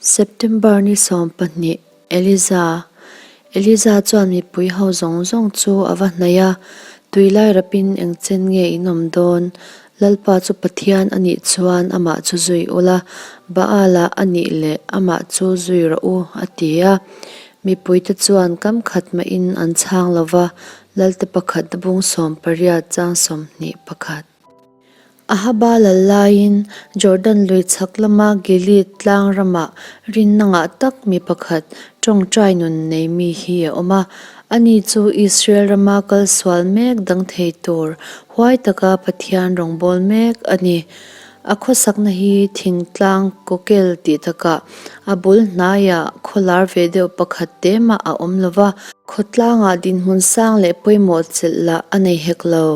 September ni 20 Eliza Eliza chuan mipui ho zawng zawng chu a va hnaih a, Tui lai rapin eng chen nge in awm dawn? Lalpa chu Pathian a nih chuan amah chu zui ula, Baal-ah a nih leh amah chu zui rawh u, a ti a. Mipuite chuan kam khat mahin an chhang lo va, Lalte pakhat bung 18 chang 21. Ahaba lal laiin Jordan lui chhak lama Gilead tlang ramah rinna ngah tak mi pakhat tawngtai nun nei mi hi a awm a. Ani chu Israel rama kal sual mek dang thei tur huai taka Pathian rawngbâwl mek a ni. A khawsakna hi thingtlang kawkel tih takah a bul hnaiah khawlar ve deuh pakhat te mah a awm lo va. Khawtlangah dinhmun sang leh pawimawh chelh lah a nei hek lo.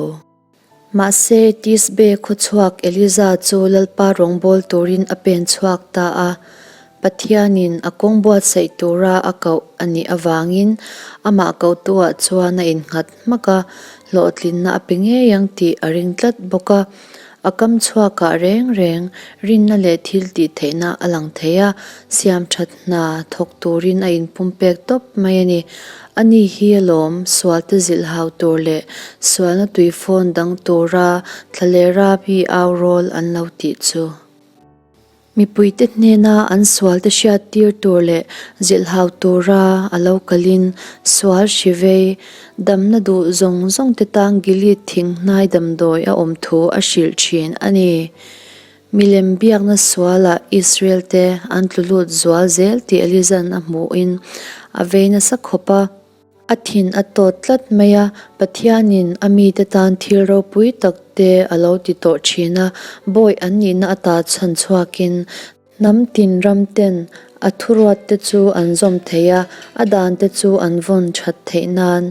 Mahse, Tisbe khawchhuak Eliza chu Lalpa rawngbâwl tûrin a pen chhuak ta a. Pathianin a kawng buatsaih tûra a koh a nih avângin amah kohtuah chuan a innghat hmak a, hlawhtlinna a pe ngei ang tih a ring tlat bawk a. A kam chhuakah reng reng rinna leh thil tih theihna a lang thei a, siam that hna thawk turin a inpumpek tawp mai a ni. Ani hi alawm sualte zilh hau tur leh sualna tui phone dang tura thlalera mi au rawl an lo tih chu. Mipuite hnena an sualte hriattir tur leh zilhhau tura a lo kalin sual hri vei, damna duh zawng zawngte tan Gilead thing hnai damdawi a awm thu a hrilh thin a ni. Milem biakna sualah Israel-te an tlu lut zual zel tih Eliza'n a hmuhin a vei nasa khawp a. A thin a tawt tlat mai a, Pathianin a mite tan thil ropui tak te a lo ti tawh thin a, bawi an nihna ata chhan chhuakin hnam tin ram ten a thuruat te chu an zawm thei a, a dan te chu an vawn that theih nan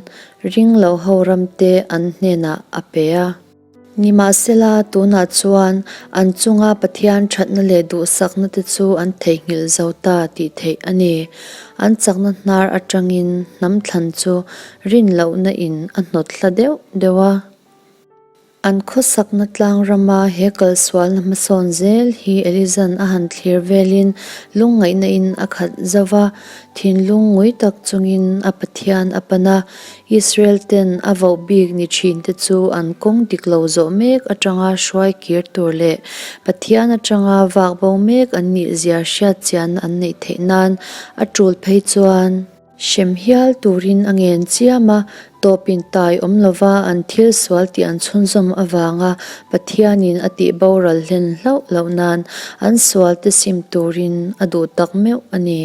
ring loh ho ram te an hnenah a pe a. Nimahsela, tunah chuan an chunga Pathian thatna leh duhsakna te chu an theihnghilh zo ta tih theih a ni. An chakna hnar atangin hnam thlan chu rin lohna in a hnawt hla deuh deuh a. An khawsakna tlang rama he kalsualna hmasawn zel hi Elizan a han thlir velin lungngaihna in a khat zo va, thinlung ngui tak chungin a Pathian a pan a. Israel ten a voh bik ni thin te chu an kawng dik lo zawh mek atanga hruai kir tur leh Pathian atanga vak bo mek an nih zia hriat chianna an neih theih nan a tul phei chuan hrem hial turin a ngen chiam a, tawpin tai awm lova an thil sual tih an chhunzawm avanga Pathianin a tih boral hlen hlauh loh nan an sual te sim turin a duh tak meuh a ni.